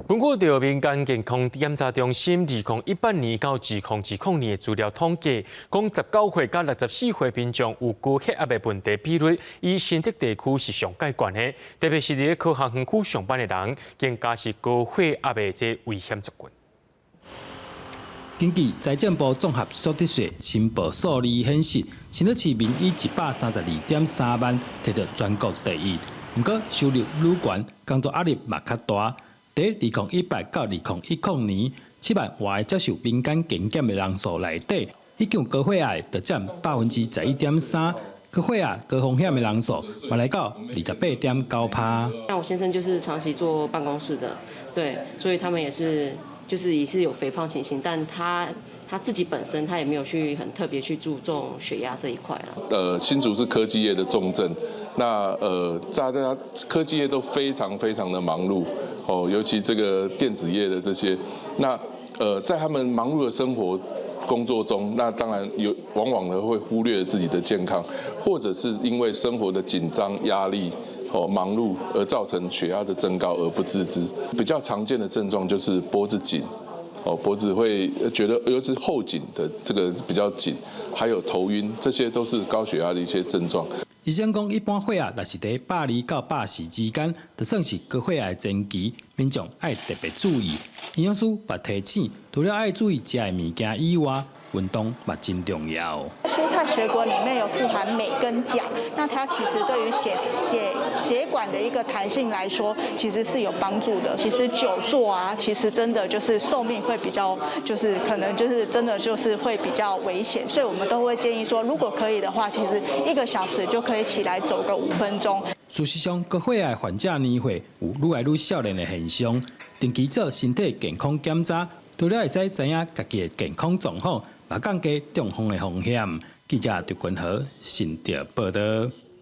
根據著民間健康檢查中心2018年到2020年的資料統計，講19歲到64歲民眾有高血壓的問題比率，以新竹地區是上蓋懸的，特別是佇咧科學園區上班的人，更加是高血壓的這危險族群。根據財政部綜合所得稅申報數字顯示，新竹市民以132.3萬提著全國第一。毋過收入愈懸，工作壓力嘛較大。佇2018到2010年，7萬外个接受民間健檢的人數內底，已經有高血壓的就佔11.3%，高血壓高風險的人數嘛來到28.9趴。那我先生就是長期坐辦公室的，對，所以他們也是就是也是有肥胖情形，但他自己本身他也沒有去很特別去注重血壓這一塊啦。新竹是科技業的重鎮，那大家科技業都非常非常的忙碌，哦，尤其這個電子業的這些，那在他們忙碌的生活工作中，那當然有往往呢會忽略自己的健康，或者是因為生活的緊張壓力，哦，忙碌而造成血壓的增高而不自知。比較常見的症狀就是脖子緊。哦，脖子會覺得，尤其是後頸的這個比較緊，還有頭暈，這些都是高血壓的一些症狀。醫生講，一般血壓若是佇120到140之間，就算是高血壓的前期，民眾愛特別注意。營養師嘛提醒，除了愛注意食的物件以外，運動嘛真重要。蔬菜水果裡面有富含鎂跟鉀，那它其實對於血管的一個彈性來說，其實是有幫助的。其實久坐啊，其實真的就是壽命會比較，就是可能就是真的就是會比較危險，所以我們都會建議說，如果可以的話，其實一個小時就可以起來走個5分鐘。事實上，高血壓患者年歲有愈來愈少年的現象，定期做身體健康檢查，除了會使知影家己的健康狀況，嘛降低中風的風險。記者劉君和新竹報導。